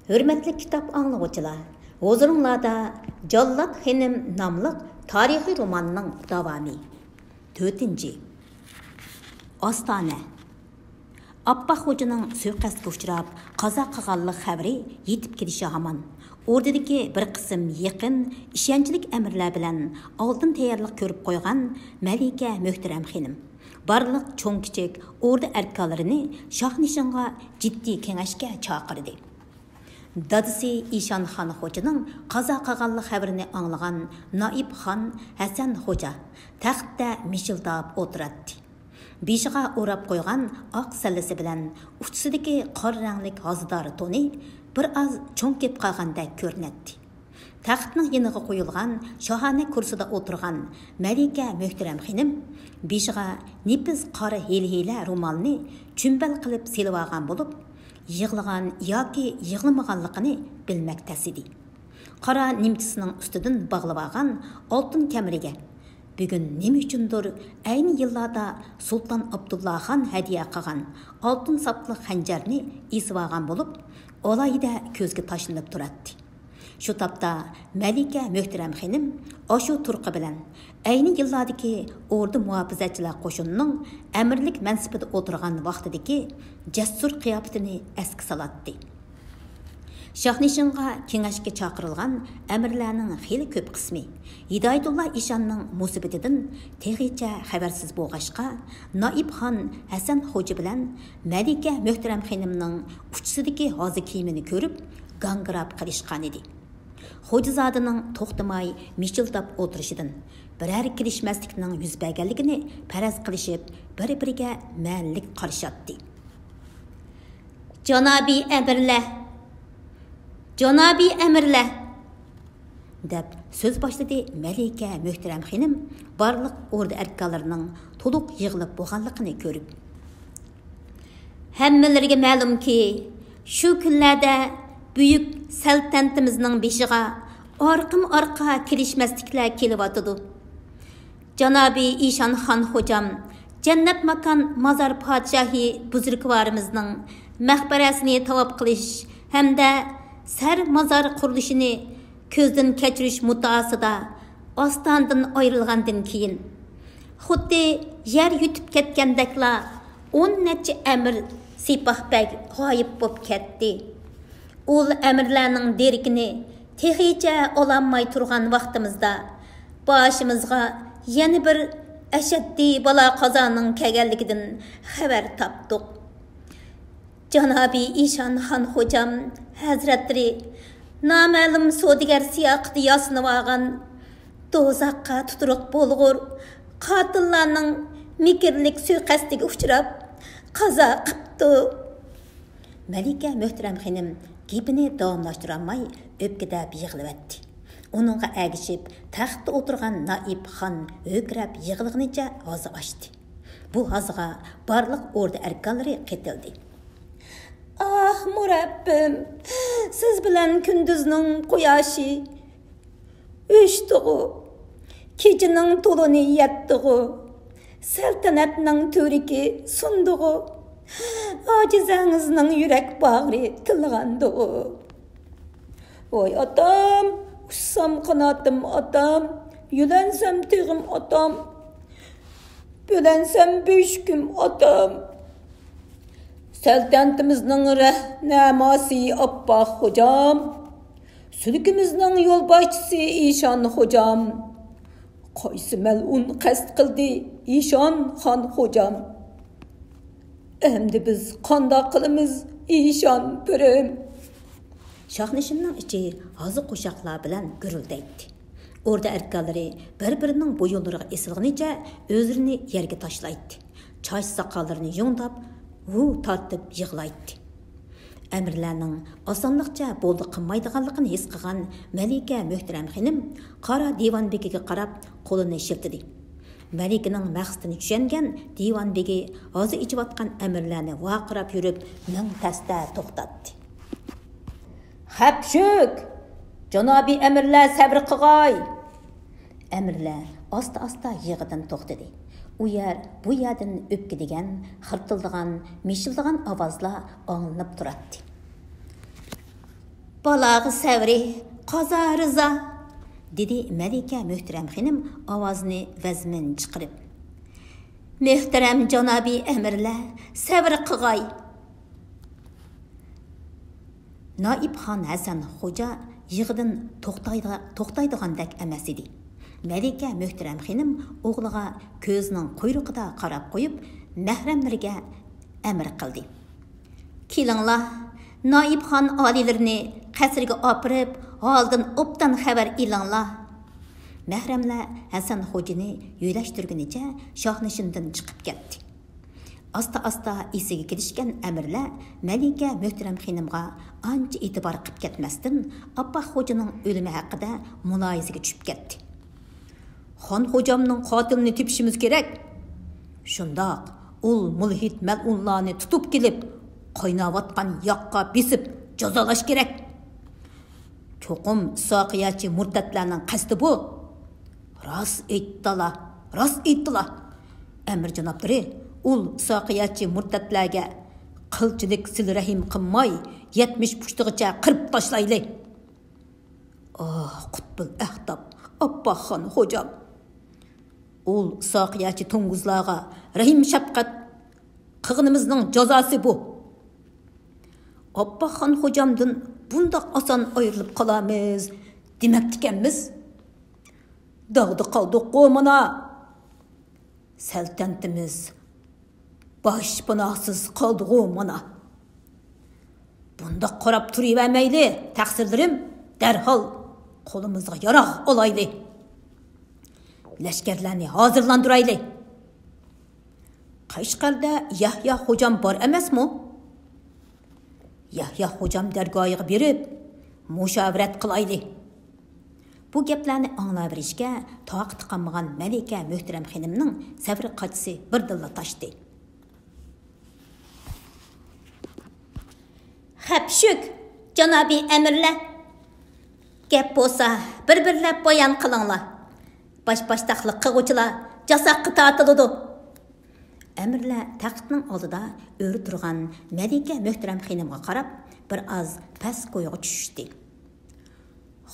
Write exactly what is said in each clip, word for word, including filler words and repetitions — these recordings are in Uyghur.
ھۆرمەتلىك كىتاب ئاڭلىغۇچىلار، ھۇزۇرۇڭلاردا جاللات خېنىم ناملىق تارىخىي روماننىڭ داۋامى. تۆتىنچى. ئاستانە. ئاپپاق خوجىنىڭ سۇيىقەستكە ئۇچراپ، قازا قىلغانلىق خەۋىرى يېتىپ كېلىشى ھامان، ئوردىدىكى بىر قىسىم يېقىن، ئىشەنچلىك ئەمىرلەر بىلەن ئالدىن تەييارلىق كۆرۈپ قويغان مەلىكە مۆھتەرەم خېنىم بارلىق چوڭ-كىچىك ئوردا ئەركانلىرىنى شاھنىشىنغا جىددىي كېڭەشكە چاقىردى. دادىسى ئىشانخان خوجىنىڭ قازا قىلغانلىق خەۋىرىنى ئاڭلىغان نائىب خان ھەسەن خوجا تەختتە مىشىلداپ ئولتۇراتتى. بېشىغا ئوراپ قويغان ئاق سەللىسى بىلەن ئۇچىسىدىكى قارا رەڭلىك ھازىدار تونى بىر ئاز چوڭ كېلىپ قالغاندەك كۆرۈنەتتى. تەختنىڭ يېنىغا قويۇلغان شاھانە كۇرسىدا ئولتۇرغان مەلىكە مۆھتەرەم خېنىم بېشىغا نېپىز قارا ھېلىھېيلە رومالنى چۈمبەل قىلىپ سېلىۋالغان بولۇپ، يىغلىغان ياكى يىغلىمىغانلىقىنى بىلمەك تەس ئىدى. قارا نىمچىسىنىڭ ئۈستىدىن باغلىۋالغان ئالتۇن كەمىرىگە، بۈگۈن نېمە ئۈچۈندۇر ئەينى يىللاردا سۇلتان ئابدۇللا خان ھەدىيە قىلغان ئالتۇن ساپلىق خەنجەرنى ئېسىۋالغان بولۇپ، ئالاھىدە كۆزگە تاشلىنىپ تۇراتتى. شۇ تاپتا مەلىكە مۆھتەرەم خېنىم ئاشۇ تۇرقى بىلەن ئەينى يىللاردىكى ئوردا مۇھاپىزەتچىلەر قوشۇنىنىڭ ئەمىرلىك مەنسىپىدە ئولتۇرغان ۋاقتىدىكى جەسۇر قىياپىتىنى ئەسكە سالاتتى. شاھنىشىنغا كېڭەشكە چاقىرىلغان ئەمىرلەرنىڭ خېلى كۆپ قىسمى ھىدايەتۇللا ئىشاننىڭ مۇسىبىتىدىن تېخىچە خەۋەرسىز بولغاچقا، نائىب خان ھەسەن خوجا بىلەن مەلىكە مۆھتەرەم خېنىمنىڭ ئۇچىسىدىكى ھازا كىيىمىنى كۆرۈپ، گاڭگىراپ قېلىشقانىدى. خوجىزادىنىڭ توختىماي مىچىلداپ ئولتۇرۇشىدىن بىرەر كېلىشمەسلىكنىڭ يۈز بەرگەنلىكىنى پەرەز قىلىشىپ، بىر-بىرىگە مەنىلىك قارىشاتتى. «جانابىي ئەمىرلەر! جانابىي ئەمىرلەر!» دەپ سۆز باشلىدى مەلىكە مۆھتەرەم خېنىم بارلىق ئوردا ئەركانلىرىنىڭ تولۇق يىغىلىپ بولغانلىقىنى كۆرۈپ. ھەممىلىرىگە مەلۇمكى، شۇ كۈنلەردە بۈيۈك سەلتەنىتىمىزنىڭ بېشىغا ئارقىمۇ ئارقا كېلىشمەسلىكلەر كېلىۋاتىدۇ. جانابىي ئىشان خان خوجام جەننەت ماكان مازار پادىشاھى بۇزرۇكۋارىمىزنىڭ مەقبەرەسىنى تاۋاپ قىلىش ھەمدە سەر مازار قۇرۇلۇشىنى كۆزدىن كەچۈرۈش مۇددىئاسىدا ئاستانىدىن ئايرىلغاندىن كېيىن، خۇددى يەر يۇتۇپ كەتكەندەكلا ئون نەچچە ئەمىر سىپاھ بەگ غايىب بولۇپ كەتتى. ئۇل ئەمىرلەرنىڭ دېرىكىنى تېخىچە ئالالماي تۇرغان ۋاقتىمىزدا، باشىمىزغا يەنە بىر ئەشەددىي بالا قازانىڭ كەلگەنلىكىدىن خەۋەر تاپتۇق. جانابىي ئىشان خان خوجام ھەزرەتلىرى نامەلۇم سودىگەر سىياقىدا ياسىنىۋالغان دوزاخقا تۇتۇرۇق بولغۇر قاتىللارنىڭ مىكىرلىك سۇيىقەستىگە ئۇچراپ، قازا قىپتۇ. مەلىكە مۆھتەرەم خېنىم گېپىنى داۋاملاشتۇرالماي ئۆپكىدەپ يىغلىۋەتتى. ئۇنىڭغا ئەگىشىپ تەختتە ئولتۇرغان نائىب خان ھۆركىرەپ يىغلىغىنىچە ھازا ئاچتى. بۇ ھازىغا بارلىق ئوردا ئەركانلىرى قېتىلدى. ئاھ، مۇرەببىم، سىز بىلەن كۈندۈزنىڭ قۇياشى ئۆچتىغۇ، كېچىنىڭ تولىنى يەتتىغۇ، سەلتەنەتنىڭ تۈۋرۈكى سۇندىغۇ، ئاجىزەڭىزنىڭ يۈرەك باغرى تىلغاندىغۇ. ۋاي ئاتام، ئۇچسام قاناتىم ئاتام، يۆلەنسەم تېغىم ئاتام، بۆلەنسەم بۆشۈكۈم ئاتام. سەلتەنىتىمىزنىڭ رەھنەماسى ئاپپاق خوجام، سۈلكىمىزنىڭ يولباشچىسى ئىشان خوجام. قايسى مەلئۇن قەست قىلدى ئىشان خان خوجام؟ ئەمدى بىز قانداق قىلىمىز، ئىشان پىرىم؟ شاھنىشىننىڭ ئىچى ھازا قوشاقلار بىلەن گۈرۈلدەيتتى. ئوردا ئەركانلىرى بىر-بىرىنىڭ بويۇنلىرىغا ئېسىلغىنىچە ئۆزلىرىنى يەرگە تاشلايتتى. چاچ ساقاللىرىنى يۇڭداپ، ھۇ تارتىپ يىغلايتتى. ئەمىرلەرنىڭ ئاسانلىقچە بولدى قىلمايدىغانلىقىنى ھېس قىلغان مەلىكە مۆھتەرەم خېنىم قارا دىۋان بېگىگە قاراپ قولىنى شىلتىدى. مەلىكىنىڭ مەقسىتىنى چۈشەنگەن دىۋان بېگى ھازا ئېچىۋاتقان ئەمىرلەرنى ۋارقىراپ يۈرۈپ مىڭ تەستە توختاتتى. خەپشۈك! جانابىي ئەمىرلەر سەۋر قىغاي! ئەمىرلەر ئاستا-ئاستا يىغىدىن توختىدى. ئۇ يەر، بۇ يەردىن ئۆپكە دېگەن، خىرتىلدىغان، مىشىلدىغان ئاۋازلار ئاڭلىنىپ تۇراتتى. بالاغا سەۋرى، قازا رىزا، دېدى مەلىكە مۆھتەرەم خېنىم ئاۋازىنى ۋەزمىن چىقىرىپ. مۆھتەرەم جانابىي ئەمىرلەر، سەۋر قىغاي. نائىب خان ھەسەن خوجا يىغىدىن توختايدىغا-، توختايدىغاندەك ئەمەس ئىدى. مەلىكە مۆھتەرەم خېنىم ئوغلىغا كۆزىنىڭ قۇيرۇقىدا قاراپ قويۇپ، مەھرەملىرىگە ئەمىر قىلدى. كېلىڭلار، نائىب خان ئالىيلىرىنى قەسرىگە ئاپىرىپ، ھالىدىن ئوبدان خەۋەر ئېلىڭلار. مەھرەملەر ھەسەن خوجىنى يۆلەشتۈرگىنىچە شاھنىشىندىن چىقىپ كەتتى. ئاستا-ئاستا ئېسىگە كېلىشكەن ئەمىرلەر مەلىكە مۆھتەرەم خېنىمغا ئانچە ئېتىبار قىپ كەتمەستىن، ئاپپاق خوجىنىڭ ئۆلۈمى ھەققىدە مۇلاھىزىگە چۈشۈپ كەتتى. خان خوجامنىڭ قاتىلىنى تېپىشىمىز كېرەك. شۇنداق، ئۇل مۇلھىد مەلئۇنلارنى تۇتۇپ كېلىپ، قايناۋاتقان ياغقا بېسىپ جازالاش كېرەك. چوقۇم ئىساقىيەچى مۇرتەتلەرنىڭ قەستى بۇ. راست ئېيتتىلا، راست ئېيتتىلا. ئەمىر جانابلىرى، ئۇل ئىساقىيەچى مۇرتەتلەرگە قىلچىلىك سىلە رەھىم قىلماي، يەتمىش پۇشتىغىچە قىرىپ تاشلايلى. ئاھ، قۇتبۇل ئەختاب، ئاپپاقخان خوجام. ئۇل ئىساقىيەچى توڭگۇزلارغا رەھىم-شەپقەت قىلغىنىمىزنىڭ جازاسى بۇ. ئاپپاقخان خوجامدىن بۇنداق ئاسان ئايرىلىپ قالارمىز دېمەپتىكەنمىز. داغدا قالدۇققۇ مانا. سەلتەنىتىمىز باشپاناھسىز قالدىغۇ مانا. بۇنداق قاراپ تۇرۇۋەرمەيلى، تەقسىرلىرىم، دەرھال قولىمىزغا ياراغ ئالايلى. لەشكەرلەرنى ھازىرلاندۇرايلى. قەشقەردە يەھيا خوجام بار ئەمەسمۇ؟ يەھيا خوجام دەرگاھىغا بېرىپ، مۇشاۋىرەت قىلايلى. بۇ گەپلەرنى ئاڭلاۋېرىشكە تاقىتى قالمىغان مەلىكە مۆھتەرەم خېنىمنىڭ سەۋر قاچىسى بىردىنلا تاشتى. خەپشۈك، جانابىي ئەمىرلەر! گەپ بولسا بىر-بىرلەپ بايان قىلىڭلار. باش-باشتاقلىق قىلغۇچىلار جاساققا تارتىلىدۇ. ئەمىرلەر تەختنىڭ ئالدىدا ئۆرە تۇرغان مەلىكە مۆھتەرەم خېنىمغا قاراپ، بىر ئاز پەس كويغا چۈشۈشتى.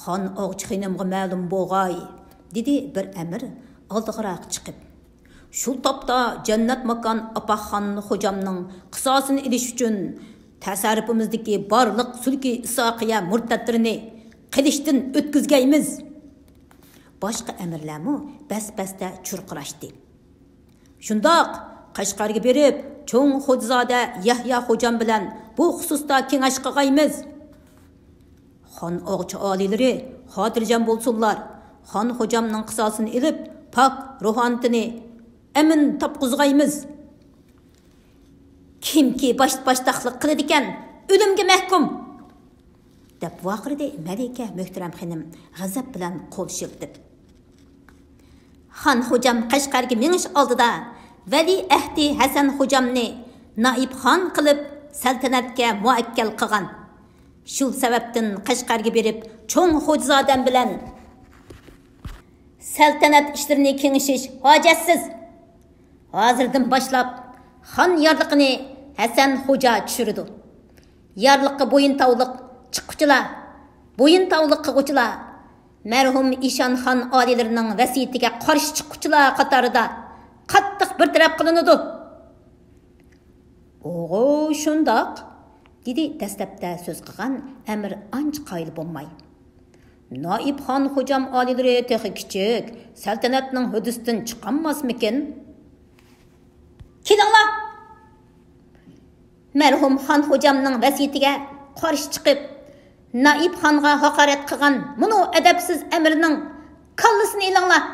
خان ئاغىچى خېنىمغا مەلۇم بولغاي، دېدى بىر ئەمىر ئالدىغىراق چىقىپ. شۇ تاپتا جەننەت ماكان ئاپاقخان خوجامنىڭ قىساسىنى ئېلىش ئۈچۈن تەسەررۇپىمىزدىكى بارلىق سۈلكى ئىساقىيە مۇرتەتلىرىنى قىلىچتىن ئۆتكۈزگەيمىز. باشقا ئەمىرلەرمۇ بەس-بەستە چۇرقىراشتى. شۇنداق، قەشقەرگە بېرىپ، چوڭ خوجىزادە يەھيا خوجام بىلەن بۇ خۇسۇستا كېڭەش قىلغايمىز. خان ئاغىچى ئالىيلىرى خاتىرجەم بولسۇنلار، خان خوجامنىڭ قىساسىنى ئېلىپ، پاك روھانىتىنى ئەمىن تاپقۇزغايمىز. كىمكى باش-، باشتاقلىق قىلىدىكەن، ئۆلۈمگە مەھكۇم! دەپ ۋارقىرىدى مەلىكە مۆھتەرەم خېنىم غەزەپ بىلەن قول شىلتىپ. خان خوجام قەشقەرگە مېڭىش ئالدىدا ۋەلىئەھدى ھەسەن خوجامنى نائىب خان قىلىپ سەلتەنەتكە مۇئەككەل قىلغان. شۇ سەۋەبتىن قەشقەرگە بېرىپ چوڭ خوجىزادەم بىلەن سەلتەنەت ئىشلىرىنى كېڭىشىش ھاجەتسىز. ھازىردىن باشلاپ خان يارلىقىنى ھەسەن خوجا چۈشۈرىدۇ. يارلىققا بويۇن تاۋلىق چىققۇچىلار، بويۇن تاۋلىق قىلغۇچىلار مەرھۇم ئىشان خان ئالىيلىرىنىڭ ۋەسىيىتىگە قارشى چىققۇچىلار قاتارىدا قاتتىق بىر تەرەپ قىلىنىدۇ. ئوغۇ، شۇنداق، دېدى دەسلەپتە سۆز قىلغان ئەمىر ئانچە قايىل بولماي. نائىب خان خوجام ئالىيلىرى تېخى كىچىك، سەلتەنەتنىڭ ھۆددىسىدىن چىقالماسمىكىن؟ كېلىڭلار! مەرھۇم خان خوجامنىڭ ۋەسىيىتىگە قارشى چىقىپ، نائىب خانغا ھاقارەت قىلغان مۇنۇ ئەدەپسىز ئەمىرنىڭ كاللىسىنى ئېلىڭلار!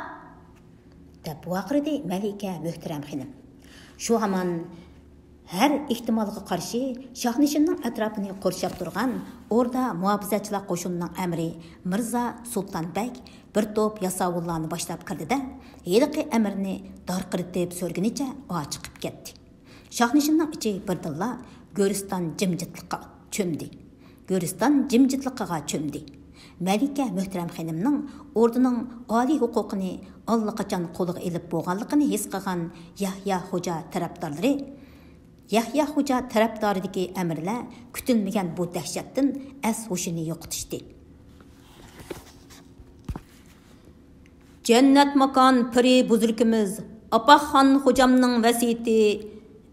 دەپ ۋارقىرىدى مەلىكە مۆھتەرەم خېنىم. شۇ ھامان ھەر ئېھتىمالغا قارشى شاھنىشىننىڭ ئەتراپىنى قورشاپ تۇرغان ئوردا مۇھاپىزەتچىلەر قوشۇنىنىڭ ئەمىرى مىرزا سۇلتان بەگ بىر توپ ياساۋۇللارنى باشلاپ كىردى-دە، ھېلىقى ئەمىرنى دارقىرىتىپ سۆرگىنىچە ئاچىقىپ كەتتى. شاھنىشىننىڭ ئىچى بىردىنلا گۆرىستان جىمجىتلىققا چۆمدى. گۆرىستان جىمجىتلىقىغا چۆمدى. مەلىكە مۆھتەرەم خېنىمنىڭ ئوردىنىڭ ئالىي ھوقۇقىنى ئاللىقاچان قولىغا ئېلىپ بولغانلىقىنى ھېس قىلغان يەھيا خوجا تەرەپدارلىرى يەھيا خوجا تەرەپدارىدىكى ئەمىرلەر كۈتۈلمىگەن بۇ دەھشەتتىن ئەس-ھوشىنى يوقىتىشتى. جەننەت ماكان پىرى بۇزرىكىمىز ئاپاقخان خوجامنىڭ ۋەسىيىتى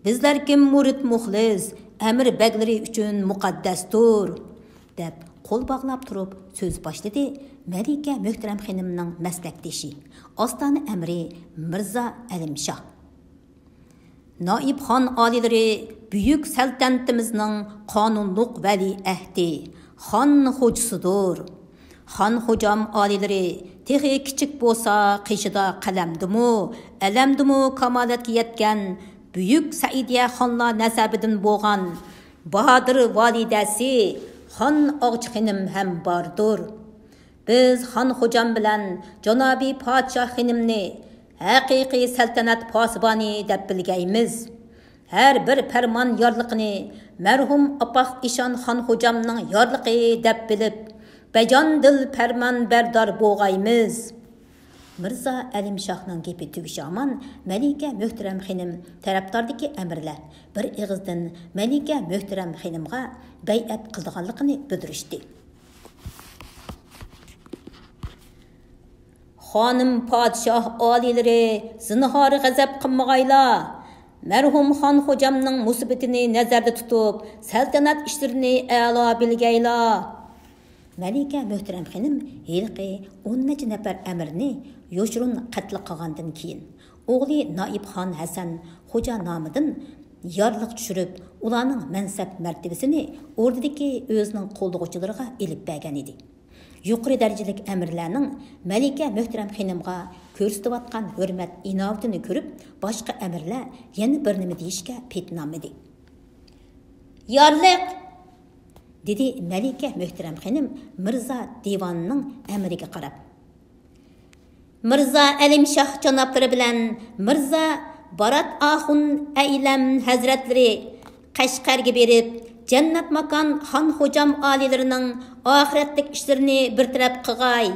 بىزلەركىم مۇرىت مۇخلىس، ئەمىر بەگلىرى ئۈچۈن مۇقەددەستۇر، دەپ قول باغلاپ تۇرۇپ سۆز باشلىدى مەلىكە مۆھتەرەم خېنىمنىڭ مەسلەكدىشى، ئاستانە ئەمىرى مىرزا ئەلىمشاھ. نائىب خان ئالىيلىرى بۈيۈك سەلتەنىتىمىزنىڭ قانۇنلۇق ۋەلىئەھدى، خان خوجىسىدۇر. خان خوجام ئالىيلىرى تېخى كىچىك بولسا، قېشىدا قەلەمدىمۇ، ئەلەمدىمۇ كامالەتكە يەتكەن بۈيۈك سەئىدىيە خانلار نەسەبىدىن بولغان باھادىر ۋالىدەسى خان ئاغىچى خېنىم ھەم باردۇر. بىز خان خوجام بىلەن جانابىي پادىشاھ خېنىمنى ھەقىقىي سەلتەنەت پاسىبانى دەپ بىلگەيمىز. ھەر بىر پەرمان يارلىقىنى مەرھۇم ئاپاق ئىشان خان خوجامنىڭ يارلىقى دەپ بىلىپ، بەجان دىل پەرمان بەردار بوغايمىز. مىرزا ئەلىمشاھنىڭ گېپى تۈگىشى ھامان مەلىكە مۆھتەرەم خېنىم تەرەپدارىدىكى ئەمىرلەر بىر ئېغىزدىن مەلىكە مۆھتەرەم خېنىمغا بەيئەت قىلىدىغانلىقىنى بىلدۈرۈشتى. خانىم پادىشاھ ئالىيلىرى، زىنھار غەزەپ قىلمىغايلا، مەرھۇم خان خوجامنىڭ مۇسىبىتىنى نەزەردە تۇتۇپ، سەلتەنەت ئىشلىرىنى ئەلا بىلگەيلا. مەلىكە مۆھتەرەم خېنىم ھېلىقى ئون نەچچە نەپەر ئەمىرنى يوشۇرۇن قەتل قىلغاندىن كېيىن، ئوغلى نائىب خان ھەسەن خوجا نامىدىن يارلىق چۈشۈرۈپ، ئۇلارنىڭ مەنسەپ مەرتىۋىسىنى ئوردىدىكى ئۆزىنىڭ قوللىغۇچىلىرىغا ئېلىپ بەرگەن ئىدى. يۇقىرى دەرىجىلىك ئەمىرلەرنىڭ مەلىكە مۆھتەرەم خېنىمغا كۆرسىتىۋاتقان ھۆرمەت ئىناۋىتىنى كۆرۈپ، باشقا ئەمىرلەر يەنە بىر نېمە دېيىشكە پېتىنالمىدى. يارلىق! دېدى مەلىكە مۆھتەرەم خېنىم مىرزا دىۋانىنىڭ ئەمرىگە قاراپ. مىرزا ئەلىمشاھ جانابلىرى بىلەن مىرزا بارات ئاخۇن ئەيلەم ھەزرەتلىرى قەشقەرگە بېرىپ، جەننەت ماكان خان خوجام ئالىيلىرىنىڭ ئاخىرەتلىك ئىشلىرىنى بىر تەرەپ قىغاي.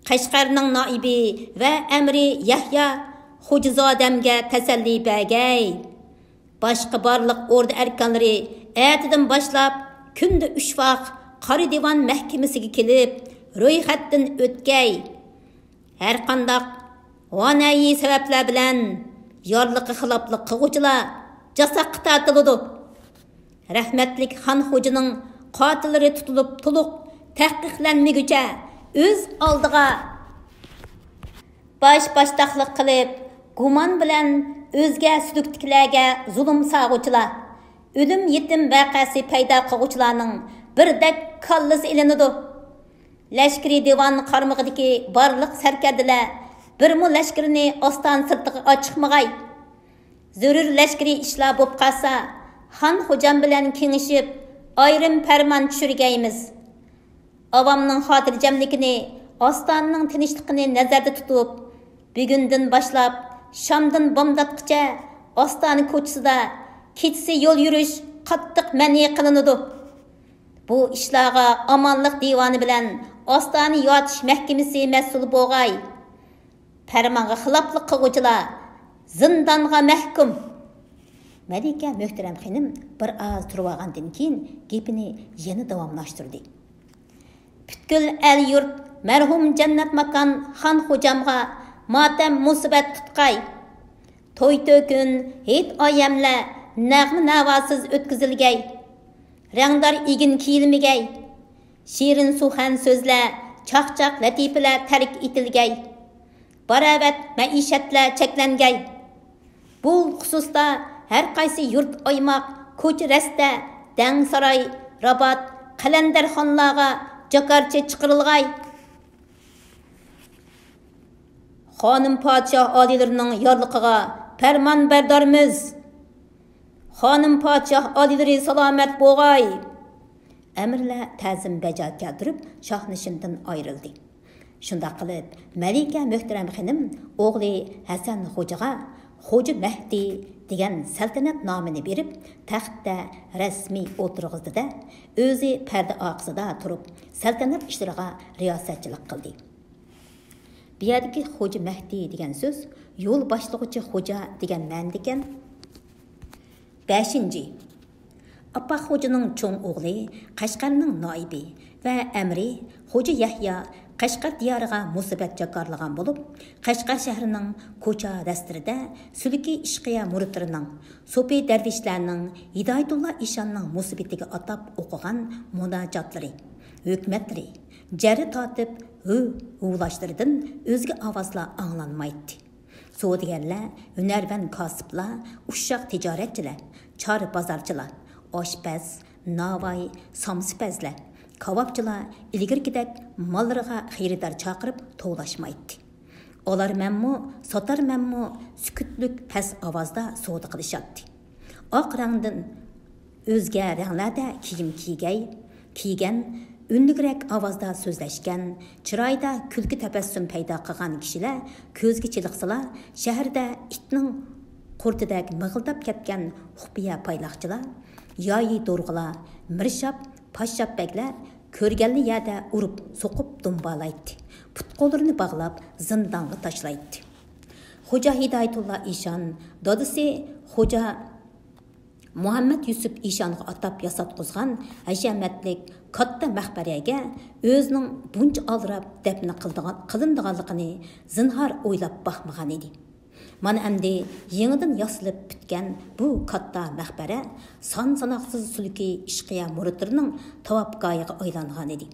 قەشقەرنىڭ نائىبى ۋە ئەمىرى يەھيا خوجىزادەمگە تەسەللى بەرگەي. باشقا بارلىق ئوردا ئەركانلىرى ئەتىدىن باشلاپ كۈندە ئۈچ ۋاق قارا دىۋان مەھكىمىسىگە كېلىپ، رويخەتتىن ئۆتكەي. ھەرقانداق ھونەيى سەۋەبلەر بىلەن يارلىققا خىلاپلىق قىلغۇچىلار جازاغا تارتىلىدۇ. رەھمەتلىك خان خوجىنىڭ قاتىللىرى تۇتۇلۇپ تولۇق تەھقىقلەنمىگۈچە ئۆز ئالدىغا باش باشتاقلىق قىلىپ، گۇمان بىلەن ئۆزگە سۈلۈكتىكىلەرگە زۇلۇم سالغۇچىلار، ئۆلۈم يېتىم ۋەقەسى پەيدا قىلغۇچىلارنىڭ بىردەك كاللىسى ئېلىنىدۇ. لەشكىرىي دىۋان قارمىقىدىكى بارلىق سەركەردىلەر بىرمۇ لەشكىرىنى ئاستانە سىرتىغا ئاچىقمىغاي. زۆرۈر لەشكىرىي ئىشلار بولۇپ قالسا، خان خوجام بىلەن كېڭىشىپ، ئايرىم پەرمان چۈشۈرگەيمىز. ئاۋامنىڭ خاتىرجەملىكىنى، ئاستانىنىڭ تىنچلىقىنى نەزەردە تۇتۇپ، بۈگۈندىن باشلاپ شامدىن بامداتقىچە ئاستانە كوچىسىدا كېچىسى يول يۈرۈش قاتتىق مەنئى قىلىنىدۇ. بۇ ئىشلارغا ئامانلىق دىۋانى بىلەن ئاستانە ياتىش مەھكىمىسى مەسئۇل بولغاي. پەرمانغا خىلاپلىق قىلغۇچىلار زىندانغا مەھكۇم. مەلىكە مۆھتەرەم خېنىم بىر ئاز تۇرۇۋالغاندىن كېيىن گېپىنى يەنە داۋاملاشتۇردى. پۈتكۈل ئەل يۇرت مەرھۇم جەننەت ماكان خان خوجامغا ماتەم مۇسىبەت تۇتقاي. توي تۆكۈن، ھېيت ئايەملەر نەغمە ناۋاسىز ئۆتكۈزۈلگەي. رەڭدار ئىگىن كىيىلمىگەي. شېرىن سۇخەن سۆزلەر، چاقچاق لەتىپىلەر تەرك ئېتىلگەي. باراۋەت مەئىشەتلەر چەكلەنگەي. بۇ خۇسۇستا ھەر قايسى يۇرت ئايماق، كوچا رەستە، دەڭ ساراي، رابات، قەلەندەرخانلارغا جاكارچى چىقىرىلغاي. خانىم پادىشاھ ئالىيلىرىنىڭ يارلىقىغا پەرمان بەردارمىز. خانىم پادىشاھ ئالىيلىرى سالامەت بوغاي. ئەمىرلەر تەزىم بەجا كەلتۈرۈپ شاھنىشىندىن ئايرىلدى. شۇنداق قىلىپ، مەلىكە مۆھتەرەم خېنىم ئوغلى ھەسەن خوجىغا خوجا مەھدى دېگەن سەلتەنەت نامىنى بېرىپ، تەختتە رەسمىي ئولتۇرغۇزدى-دە، ئۆزى پەردە ئارقىسىدا تۇرۇپ، سەلتەنەت ئىشلىرىغا رىياسەتچىلىك قىلدى. بۇ يەردىكى خوجا مەھدى دېگەن سۆز يول باشلىغۇچى خوجا دېگەن مەنىدىكەن. بەشىنچى، ئاپپاق خوجىنىڭ چوڭ ئوغلى، قەشقەرنىڭ نائىبى ۋە ئەمىرى خوجا يەھيا قەشقەر دىيارىغا مۇسىبەت جاكارلىغان بولۇپ، قەشقەر شەھىرىنىڭ كوچا دەستىرىدە سۈلكى ئىشقىيە مۇرىتلىرىنىڭ، سوپى دەرۋىشلەرنىڭ ھىدايەتۇللا ئىشاننىڭ مۇسىبىتىگە ئاتاپ ئوقۇغان مۇناجاتلىرى، ھۆكمەتلىرى، جەررە تارتىپ ھۆ ھۇۋلاشلىرىدىن ئۆزگە ئاۋازلار ئاڭلانمايتتى. سودىگەرلەر، ھۈنەرۋەن كاسىپلار، ئۇششاق تىجارەتچىلەر، چارۋا بازارچىلار، ئاشپەز، ناۋاي، سامسىپەزلەر، كاۋاپچىلار ئىلگىرىكىدەك ماللىرىغا خېرىدار چاقىرىپ توۋلاشمايتتى. ئالارمەنمۇ، ساتارمەنمۇ سۈكۈتلۈك پەس ئاۋازدا سودا قىلىشاتتى. ئاق رەڭدىن ئۆزگە رەڭلەردە كىيىم كىيگەي، كىيگەن، ئۈنلۈكرەك ئاۋازدا سۆزلەشكەن، چىرايىدا كۈلكە تەبەسسۇم پەيدا قىلغان كىشىلەر كۆزگە چېلىقسىلا، شەھەردە ئىتنىڭ قۇرتىدەك مىغىلداپ كەتكەن خۇپىيە پايلاقچىلار، يايى دورغىلار، مىرشاپ، پاششاپ بەگلەر كۆرگەنلا يەردە ئۇرۇپ، سوقۇپ دۇمبالايتتى. پۇت-قوللىرىنى باغلاپ، زىندانغا تاشلايتتى. خوجا ھىدايەتۇللا ئىشان، دادىسى خوجا مۇھەممەد يۈسۈپ ئىشانغا ئاتاپ ياساتقۇزغان ھەشەمەتلىك كاتتا مەقبەرەگە ئۆزىنىڭ بۇنچە ئالدىراپ دەپنە قىلىدىغان، قىلىنىدىغانلىقىنى زىنھار ئويلاپ باقمىغان ئىدى. مانا ئەمدى يېڭىدىن ياسىلىپ پۈتكەن بۇ كاتتا مەقبەرە سان-ساناقسىز سۈلكى ئىشقىيە مۇرىتلىرىنىڭ تاۋاپگاھىغا ئايلانغان ئىدى.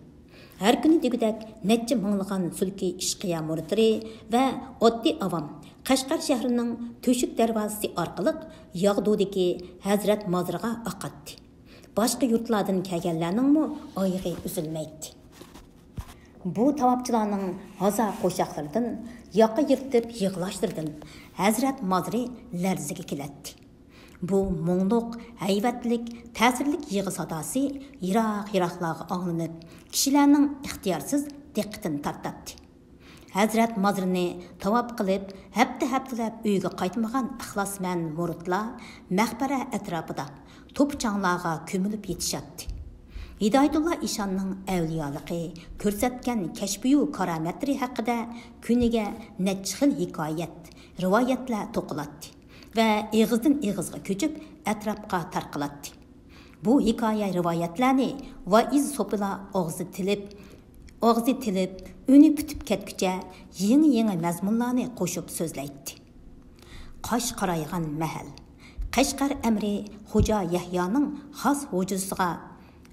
ھەر كۈنى دېگۈدەك نەچچە مىڭلىغان سۈلكى ئىشقىيە مۇرىتلىرى ۋە ئاددىي ئاۋام قەشقەر شەھىرىنىڭ تۆشۈك دەرۋازىسى ئارقىلىق ياغدۇدىكى ھەزرەت مازىرىغا ئاقاتتى. باشقا يۇرتلاردىن كەلگەنلەرنىڭمۇ ئايىغى ئۈزۈلمەيتتى. بۇ تاۋاپچىلارنىڭ ھازا قوشاقلىرىدىن، ياقا يىرتىپ يىغلاشلىرىدىن ھەزرەت مازىرى لەرزىگە كېلەتتى. بۇ مۇڭلۇق، ھەيۋەتلىك، تەسىرلىك يىغا ساداسى يىراق-يىراقلارغا ئاڭلىنىپ، كىشىلەرنىڭ ئىختىيارسىز دىققىتىنى تارتاتتى. ھەزرەت مازىرىنى تاۋاپ قىلىپ، ھەپتە-ھەپتىلەپ ئۆيىگە قايتمىغان ئىخلاسمەن مۇرىتلار مەقبەرە ئەتراپىدا توپا-چاڭلارغا كۆمۈلۈپ يېتىشاتتى. ھىدايەتۇللا ئىشاننىڭ ئەۋلىيالىقى، كۆرسەتكەن كەشپىيۇ كارامەتلىرى ھەققىدە كۈنىگە نەچچە خىل ھېكايەت، رىۋايەتلەر توقۇلاتتى ۋە ئېغىزدىن ئېغىزغا كۆچۈپ، ئەتراپقا تارقىلاتتى. بۇ ھېكايە رىۋايەتلەرنى ۋائىز سوپىلار ئاغزى تىلىپ، ئاغزى تىلىپ، ئۈنى پۈتۈپ كەتكۈچە يېڭى-يېڭى مەزمۇنلارنى قوشۇپ سۆزلەيتتى. قاش قارايغان مەھەل. قەشقەر ئەمىرى خوجا يەھيانىڭ خاس ھۇجرىسىغا،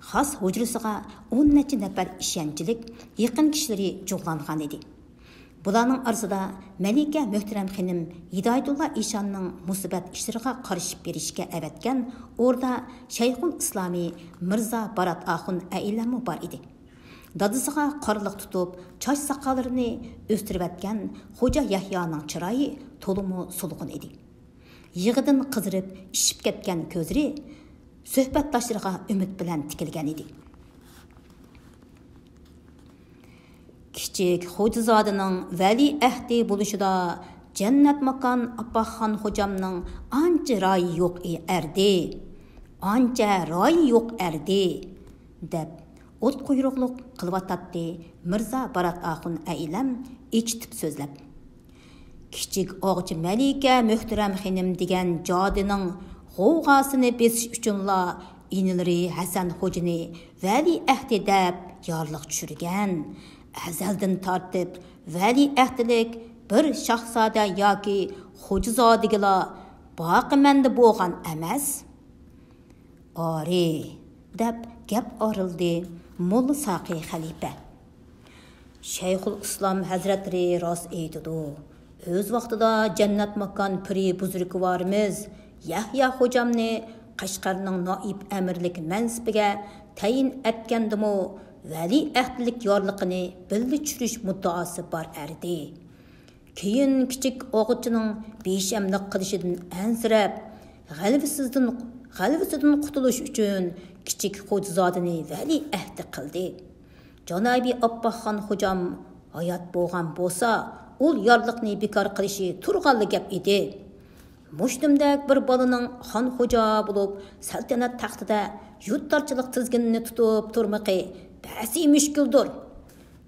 خاس ھۇجرىسىغا ئون نەچچە نەپەر ئىشەنچلىك، يېقىن كىشىلىرى جۇغلانغان ئىدى. بۇلارنىڭ ئارىسىدا مەلىكە مۆھتەرەم خېنىم ھىدايەتۇللا ئىشاننىڭ مۇسىبەت ئىشلىرىغا قارىشىپ بېرىشكە ئەۋەتكەن ئوردا شەيخۇل ئىسلامى مىرزا بارات ئاخۇن ئەئىلەممۇ بار ئىدى. دادىسىغا قارىلىق تۇتۇپ، چاچ ساقاللىرىنى ئۆستۈرۈۋەتكەن خوجا يەھيانىڭ چىرايى تولىمۇ سولغۇن ئىدى. يىغىدىن قىزىرىپ ئىششىپ كەتكەن كۆزلىرى سۆھبەتداشلىرىغا ئۈمىد بىلەن تىكىلگەن ئىدى. كىچىك خوجىزادىنىڭ ۋەلىئەھدى بولۇشىدا جەننەت ماكان ئاپپاقخان خوجامنىڭ ئانچە رايى يوق ئەردى، ئانچە رايى يوق ئەردى، دەپ ئوت قۇيرۇقلۇق قىلىۋاتاتتى مىرزا بارات ئاخۇن ئەئىلەم ئېچىتىپ سۆزلەپ. كىچىك ئاغىچى مەلىكە مۆھتەرەم خېنىم دېگەن جادىنىڭ غوۋغاسىنى بېسىش ئۈچۈنلا ئىنىلىرى ھەسەن خوجىنى ۋەلىئەھدى دەپ يارلىق چۈشۈرگەن. ئەزەلدىن تارتىپ ۋەلىئەھدىلىك بىر شاھزادە ياكى خوجىزادىگىلا باقىمەندە بولغان ئەمەس. ئارى، دەپ گەپ ئايرىلدى موللا ساقى خەلىپە. شەيخۇل ئىسلام ھەزرەتلىرى راست ئېيتىدۇ. ئۆز ۋاقتىدا جەننەت ماكان پىرى بۇزرۇكۋارىمىز يەھيا خوجامنى قەشقەرنىڭ نائىب ئەمىرلىك مەنسىپىگە تەيىن ئەتكەندىمۇ، ۋەلىئەھدىلىك يارلىقىنى بىللە چۈشۈرۈش مۇددىئاسى بار ئەردى. كېيىن كىچىك ئاغىچىنىڭ بىشەملىق قىلىشىدىن ئەنسىرەپ، غەلىۋىسىدىن، غەلىۋىسىدىن قۇتۇلۇش ئۈچۈن كىچىك خوجىزادىنى ۋەلىئەھدى قىلدى. جانابىي ئاپپاقخان خوجام ھايات بولغان بولسا، ئۇل يارلىقنى بىكار قىلىشى تۇرغانلا گەپ ئىدى. مۇشتۇمدەك بىر بالىنىڭ خان خوجا بولۇپ، سەلتەنەت تەختىدە يۇرتدارچىلىق تىزگىنىنى تۇتۇپ تۇرمىقى بەسى مۈشكۈلدۇر.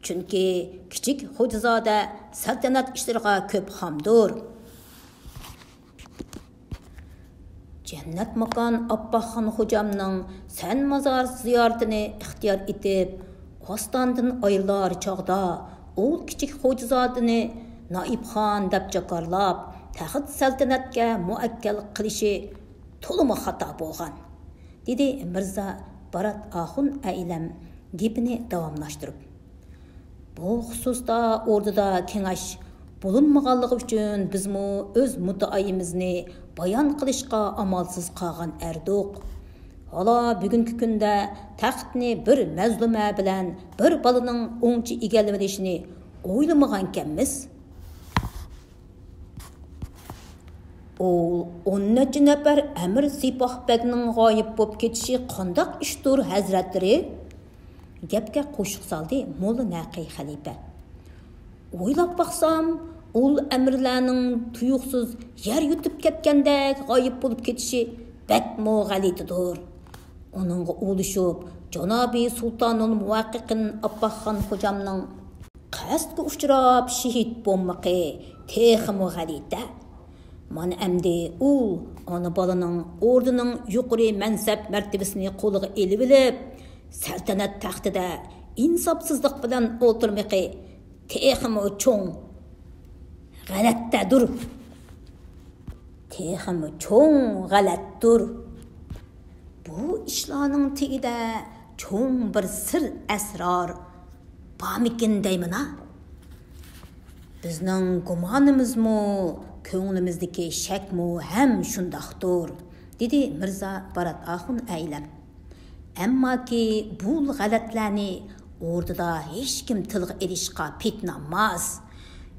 چۈنكى كىچىك خوجىزادە سەلتەنەت ئىشلىرىغا كۆپ خامدۇر. جەننەت ماكان ئاپپاقخان خوجامنىڭ سەن مازار زىيارىتىنى ئىختىيار ئېتىپ، ئاستانىدىن ئايرىلار چاغدا، ئۇ كىچىك خوجىزادىنى نائىبخان دەپ جاكارلاپ، تەخت سەلتەنەتكە مۇئەككەل قىلىشى تولىمۇ خاتا بولغان، دېدى مىرزا بارات ئاخۇن ئەيلەم گېپىنى داۋاملاشتۇرۇپ. بۇ خۇسۇستا ئوردىدا كېڭەش بولۇنمىغانلىقى ئۈچۈن بىزمۇ ئۆز مۇددىئايىمىزنى بايان قىلىشقا ئامالسىز قالغان ئەردۇق. ھالا بۈگۈنكى كۈندە تەختنى بىر مەزلۇمە بىلەن بىر بالىنىڭ ئوڭچە ئىگىلىۋېلىشىنى ئويلىمىغانكەنمىز. ئۇ ئون نەچچە نەپەر ئەمىر سىپاھ بەگنىڭ غايىب بولۇپ كېتىشى قانداق ئىشتۇر، ھەزرەتلىرى؟ گەپكە قوشۇق سالدى موللا نەقىي خەلىپە. ئويلاپ باقسام، ئۇل ئەمىرلەرنىڭ تۇيۇقسىز يەر يۇتۇپ كەتكەندەك غايىب بولۇپ كېتىشى بەكمۇ غەلىتىدۇر. ئۇنىڭغا ئۇلىشىپ، جانابى سۇلتانۇل مۇۋەققىقىن ئاپپاقخان خوجامنىڭ قەستكە ئۇچراپ شېھىت بولمىقى تېخىمۇ غەلىتە. مانا ئەمدى ئۇ ئانا بالىنىڭ ئوردىنىڭ يۇقىرى مەنسەپ مەرتىۋىسىنى قولىغا ئېلىۋېلىپ، سەلتەنەت تەختىدە ئىنساپسىزلىق بىلەن ئولتۇرمىقى تېخىمۇ چوڭ غەلەتتەدۇر. تېخىمۇ چوڭ غەلەتتۇر. بۇ ئىشلارنىڭ تېگىدە چوڭ بىر سىر ئەسرار بارمىكىن دەيمىنا؟ بىزنىڭ گۇمانىمىزمۇ، كۆڭلىمىزدىكى شەكمۇ ھەم شۇنداقتۇر، دېدى مىرزا بارات ئاخۇن ئەيلەم. ئەمماكى بۇ غەلەتلەرنى ئوردىدا ھېچكىم تىلغا ئېلىشقا پېتىنالماس.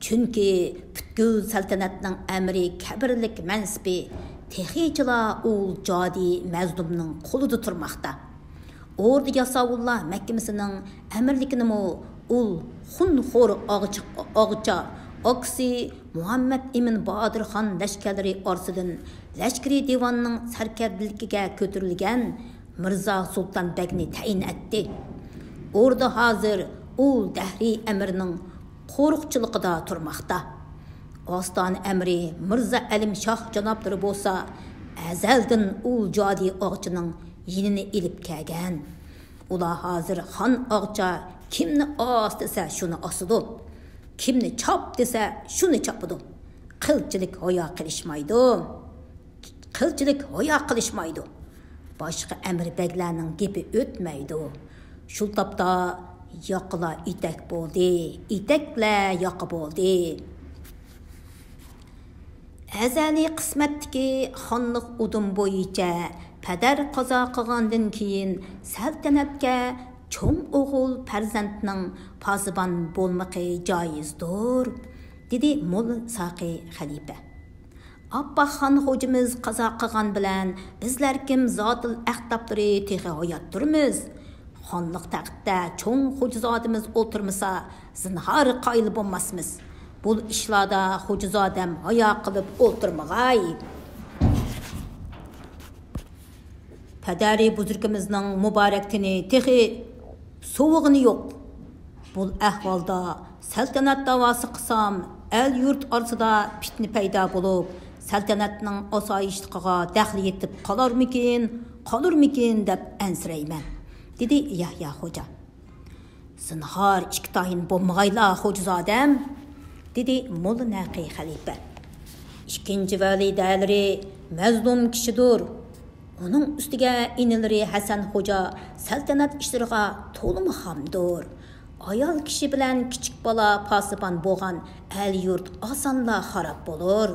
چۈنكى پۈتكۈل سەلتەنەتنىڭ ئەمىرى كەبىرلىك مەنسىپى تېخىچىلا ئۇل جادى مەزلۇمنىڭ قولىدا تۇرماقتا. ئوردا ياساۋۇللار مەھكىمىسىنىڭ ئەمىرلىكىنىمۇ ئۇل خۇنخور ئاغچا، ئاغچا ئاكىسى مۇھەممەد ئىمىن بادىرخان لەشكەرلىرى ئارىسىدىن لەشكىرىي دىۋاننىڭ سەركەردىلىكىگە كۆتۈرۈلگەن مىرزا سۇلتان بەگنى تەيىن ئەتتى. ئوردا ھازىر ئۇل دەھرىي ئەمىرنىڭ قورۇقچىلىقىدا تۇرماقتا. ئاستانە ئەمىرى مىرزا ئەلىم شاھ جانابلىرى بولسا ئەزەلدىن ئۇل جادى ئاغچىنىڭ يېنىنى ئېلىپ كەلگەن. ئۇلار ھازىر خان ئاغچا كىمنى ئاس دېسە شۇنى ئاسىدۇ، كىمنى چاپ دېسە شۇنى چاپىدۇ. قىلچىلىك ھايا قىلىشمايدۇ. قىلچىلىك ھايا قىلىشمايدۇ. باشقا ئەمىر بەگلەرنىڭ گېپى ئۆتمەيدۇ. شۇ تاپتا ياقىلار ئېتەك بولدى، ئېتەكلەر ياقا بولدى. ئەزەلىي قىسمەتتىكى خانلىق ئۇدۇم بويىچە پەدەر قازا قىلغاندىن كېيىن سەلتەنەتكە چوڭ ئوغۇل پەرزەنتنىڭ پاسىبان بولمىقى جايىزدۇر، دېدى موللا ساقى خەلىپە. ئاپپاقخان خوجىمىز قازا قىلغان بىلەن بىزلەر كىم زاتىل ئەقتابلىرى تېخى ھايات تۇرمىز. خانلىق تەختتە چوڭ خوجىزادىمىز ئولتۇرمىسا، زىنھار قايىل بولماسمىز. بۇ ئىشلاردا خوجىزادەم ھايا قىلىپ ئولتۇرمىغاي. پەدەرى بۇزرۇكىمىزنىڭ مۇبارەك تېنى تېخى سوۋۇغىنى يوق. بۇ ئەھۋالدا سەلتەنەت داۋاسى قىلسام، ئەل-يۇرت ئارىسىدا پىتنە پەيدا بولۇپ، سەلتەنەتنىڭ ئاسايىشلىقىغا دەخلى يېتىپ قالارمىكىن، قالۇرمىكىن دەپ ئەنسىرەيمەن، دېدى يەھيا خوجا. زىنھار ئىككى تايىن بولمىغايلا، خوجىزادەم، دېدى موللا نەقىي خەلىپە. ئىككىنچى ۋەلىدەلىرى مەزلۇم كىشىدۇر. ئۇنىڭ ئۈستىگە ئىنىلىرى ھەسەن خوجا سەلتەنەت ئىشلىرىغا تولىمۇ خامدۇر. ئايال كىشى بىلەن كىچىك بالا پاسىبان بولغان ئەل-يۇرت ئاسانلا خاراب بولۇر.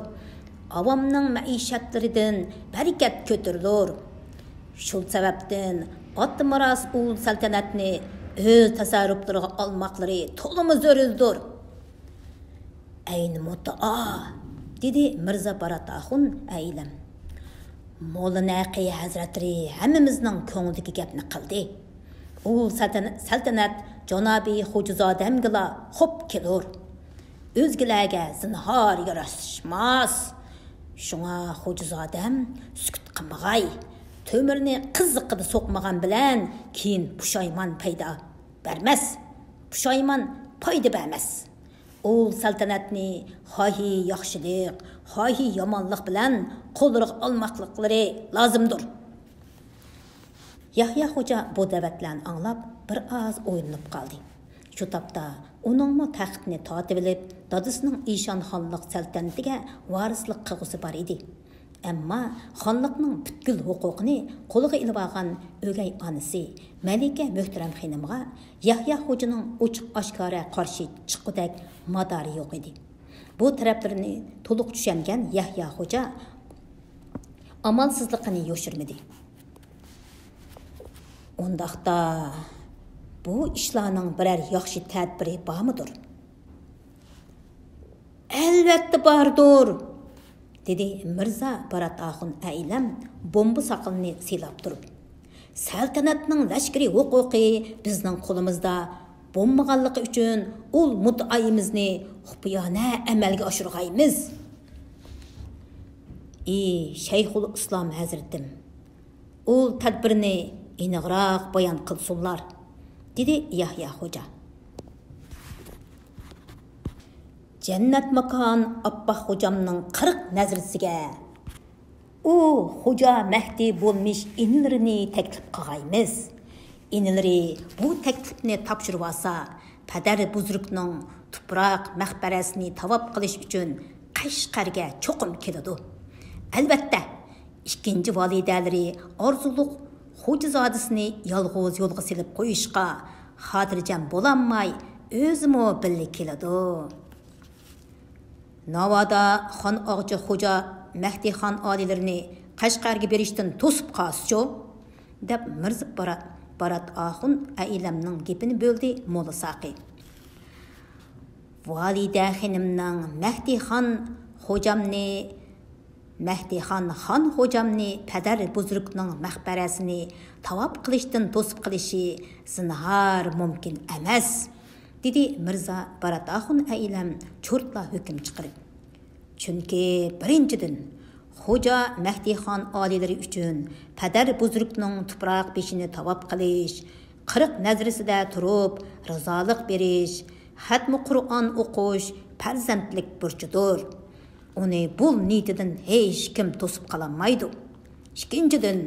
ئاۋامنىڭ مەئىشەتلىرىدىن بەرىكەت كۆتۈرۈلۈر. شۇ سەۋەبتىن ئاتىمىراس ئۇل سەلتەنەتنى ئۆز تەسەررۇپلىرىغا ئالماقلىرى تولىمۇ زۆرۈردۇر. ئەينى مۇددىئا، دېدى مىرزا بارات ئاخۇن ئەيلەم. موللا نەقىي ھەزرەتلىرى ھەممىمىزنىڭ كۆڭلىدىكى گەپنى قىلدى. ئۇل سەلتەن-، سەلتەنەت جانابى خوجىزادەمگىلا خوپ كېلۇر. ئۆزگىلەرگە زىنھار ياراشماس. شۇڭا خوجىزادەم سۈكۈت قىلمىغاي. تۆمۈرنى قىزىقىدا سوقمىغان بىلەن كېيىن پۇشايمان پايدا بەرمەس. پۇشايمان پايدا بەرمەس. ئۇل سەلتەنەتنى خاھى ياخشىلىق، خاھى يامانلىق بىلەن قوللىرىغا ئالماقلىقلىرى لازىمدۇر. يەھيا خوجا بۇ دەۋەتلەرنى ئاڭلاپ، بىر ئاز ئويلىنىپ قالدى. شۇ تاپتا ئۇنىڭمۇ تەختنى تارتىۋېلىپ، دادىسىنىڭ ئىشان خانلىق سەلتەنىتىگە ۋارىسلىق قىلغۇسى بار ئىدى. ئەمما خانلىقنىڭ پۈتكۈل ھوقۇقىنى قولىغا ئېلىۋالغان ئۆگەي ئانىسى مەلىكە مۆھتەرەم خېنىمغا يەھيا خوجىنىڭ ئوچۇق-ئاشكارا قارشى چىققۇدەك مادارى يوق ئىدى. بۇ تەرەپلىرىنى تولۇق چۈشەنگەن يەھيا خوجا ئامالسىزلىقىنى يوشۇرمىدى. ئۇنداقتا، بۇ ئىشلارنىڭ بىرەر ياخشى تەدبىرى بارمىدۇر؟ ئەلۋەتتە باردۇر، دېدى مىرزا بارات ئاخۇن ئەئىلەم بومبا ساقىلىنى سىلاپ تۇرۇپ. سەلتەنەتنىڭ لەشكىرىي ھوقۇقى بىزنىڭ قولىمىزدا بولمىغانلىقى ئۈچۈن ئۇل مۇددىئايىمىزنى خۇپىيانە ئەمەلگە ئاشۇرغايمىز. ئى شەيخۇل ئىسلام ھەزرىتىم، ئۇل تەدبىرنى ئېنىقراق بايان قىلسۇنلار، دېدى يەھيا خوجا. جەننەت ماكان ئاپپاق خوجامنىڭ قىرىق نەزىرىسىگە ئۇ خوجا مەھدى بولمىش ئىنىلىرىنى تەكلىپ قىلغايمىز. ئىنىلىرى بۇ تەكلىپنى تاپشۇرۇۋالسا، پەدەر بۇزرۇكنىڭ تۇپراق مەقبەرەسىنى تاۋاپ قىلىش ئۈچۈن قەشقەرگە چوقۇم كېلىدۇ. ئەلۋەتتە، ئىككىنچى ۋالىدەلىرى ئارزۇلۇق خوجىزادىسىنى يالغۇز يولغا سېلىپ قويۇشقا خاتىرجەم بولالماي، ئۆزىمۇ بىللە كېلىدۇ. ناۋادا خان ئاغىچى خوجا مەھدىخان ئالىيلىرىنى قەشقەرگە بېرىشتىن توسۇپ قالسىچۇ؟ دەپ مىرزا بارات، بارات ئاخۇن ئەئىلەمنىڭ گېپىنى بۆلدى موللا ساقى. ۋالىدە خېنىمنىڭ مەھدىخان خوجامنى، مەھدىخان خان خوجامنى پەدەر بۇزرۇكنىڭ مەقبەرەسىنى تاۋاپ قىلىشتىن توسۇپ قېلىشى زىنھار مۇمكىن ئەمەس، دېدى مىرزا بارات ئاخۇن ئەئىلەم چۇرتلا ھۆكۈم چىقىرىپ. چۈنكى، بىرىنچىدىن، خوجا مەھدىخان ئالىيلىرى ئۈچۈن پەدەر بۇزرۇكنىڭ تۇپراق بېشىنى تاۋاپ قىلىش، قىرىق نەزىرىسىدە تۇرۇپ رىزالىق بېرىش، خەتمە قۇرئان ئوقۇش پەرزەنتلىك بۇرچىدۇر. ئۇنى بۇ نىيىتىدىن ھېچكىم توسۇپ قالالمايدۇ. ئىككىنچىدىن،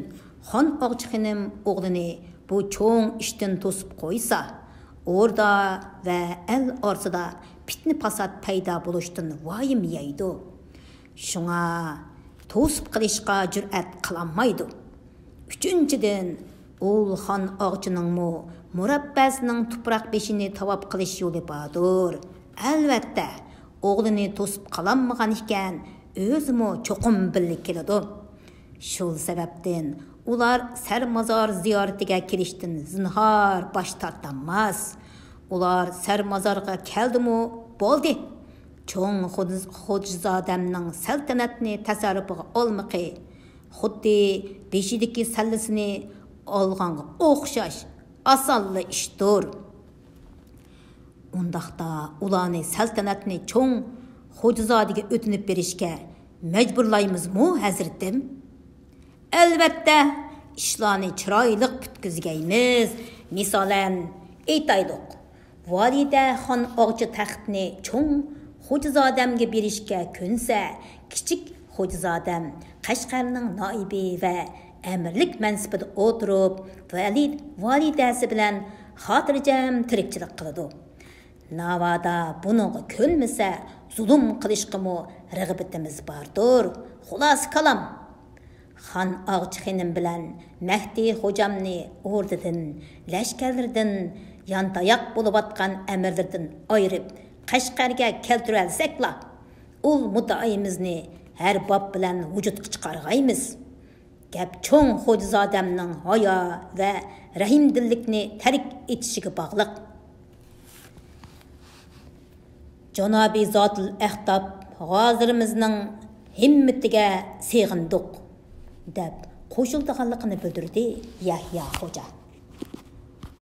خان ئاغىچى خېنىم ئوغلىنى بۇ چوڭ ئىشتىن توسۇپ قويسا، ئوردا ۋە ئەل ئارىسىدا پىتنە-پاسات پەيدا بولۇشتىن ۋايىم يەيدۇ. شۇڭا توسۇپ قېلىشقا جۈرئەت قىلالمايدۇ. ئۈچىنچىدىن، ئۇل خان ئاغىچىنىڭمۇ مۇرەببەسىنىڭ تۇپراق بېشىنى تاۋاپ قىلىش يولى باردۇر. ئەلۋەتتە، ئوغلىنى توسۇپ قالالمىغان ئىكەن، ئۆزىمۇ چوقۇم بىللە كېلىدۇ. شۇ سەۋەبتىن ئۇلار سەرمازار زىيارىتىگە كېلىشتىن زىنھار باش تارتالماس. ئۇلار سەرمازارغا كەلدىمۇ بولدى. چوڭ خوج-، خوجىزادەمنىڭ سەلتەنەتنى تەسەررۇپىغا ئالمىقى خۇددى بېشىدىكى سەللىسىنى ئالغانغا ئوخشاش ئاسانلا ئىشتۇر. ئۇنداقتا ئۇلارنى سەلتەنەتنى چوڭ خوجىزادىگە ئۆتۈنۈپ بېرىشكە مەجبۇرلايمىزمۇ، ھەزرىتىم؟ ئەلۋەتتە، ئىشلارنى چىرايلىق پۈتكۈزگەيمىز. مىسالەن، ئېيتايلۇق، ۋالىدە خان ئاغىچى تەختنى چوڭ خوجىزادەمگە بېرىشكە كۆنسە، كىچىك خوجىزادەم قەشقەرنىڭ نائىبى ۋە ئەمىرلىك مەنسىپىدە ئولتۇرۇپ، ۋەلى-، ۋالىدەسى بىلەن خاتىرجەم تىرىكچىلىك قىلىدۇ. ناۋادا بۇنىڭغا كۆنمىسە، زۇلۇم قىلىشقىمۇ رىغبىتىمىز باردۇر. خۇلاسە كالام، خان ئاغىچى خېنىم بىلەن مەھدى خوجامنى ئوردىدىن، لەشكەرلىرىدىن، يانتاياق بولۇۋاتقان ئەمىرلىرىدىن ئايرىپ، قەشقەرگە كەلتۈرەلىسەكلا، ئۇل مۇددىئايىمىزنى ھەر باب بىلەن ۋۇجۇدقا چىقارغايمىز. گەپ چوڭ خوجىزادەمنىڭ ھايا ۋە رەھىمدىللىكنى تەرك ئېتىشىگە باغلىق. جانابى زاتىل ئەختاب ھازىرىمىزنىڭ ھىممىتىگە سېغىندۇق، دەپ قوشۇلىدىغانلىقىنى بىلدۈردى يەھيا خوجا.